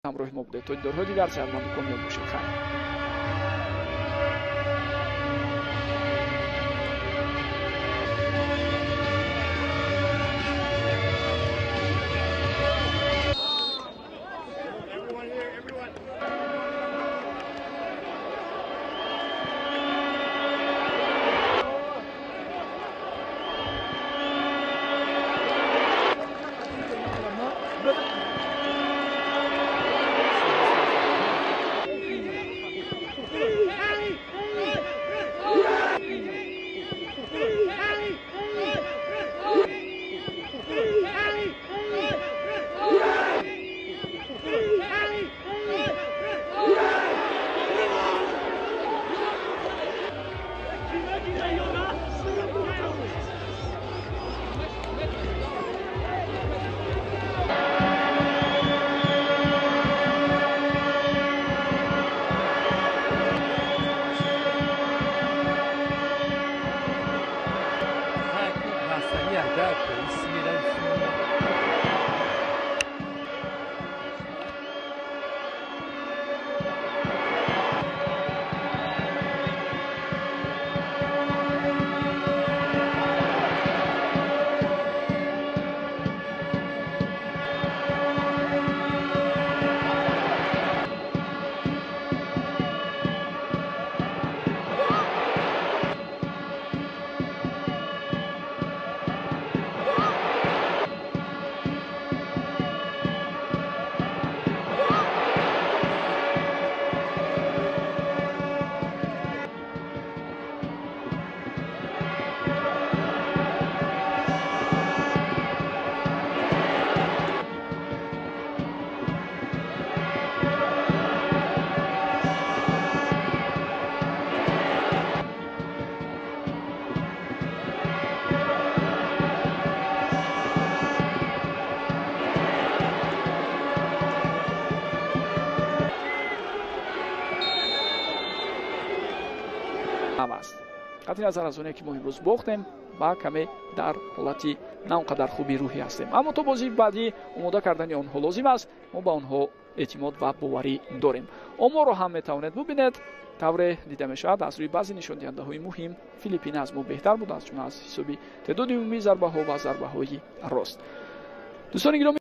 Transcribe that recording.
Ҳамроҳи мо будед. То дидорҳои дигар сеҳатманду комёб бошед. Хайр. Аст. Қатъи назар аз оне ки мо имрӯз бохтем ва каме дар ҳолати на он қадар хуби рӯҳӣ ҳастем, аммо то бозии баъдӣ омода кардани онҳо лозим аст. Мо ба онҳо эътимод ва боварӣ дорем. Оморро ҳам метавонед бубинед. Тавре дида мешавад, аз рӯи баъзе нишондиҳандаҳои муҳим Филиппин аз мо беҳтар буд, аз ҷумла аз ҳисоби теъдоди умумии зарбаҳо ва зарбаҳои рост. Дӯстони гиромӣ.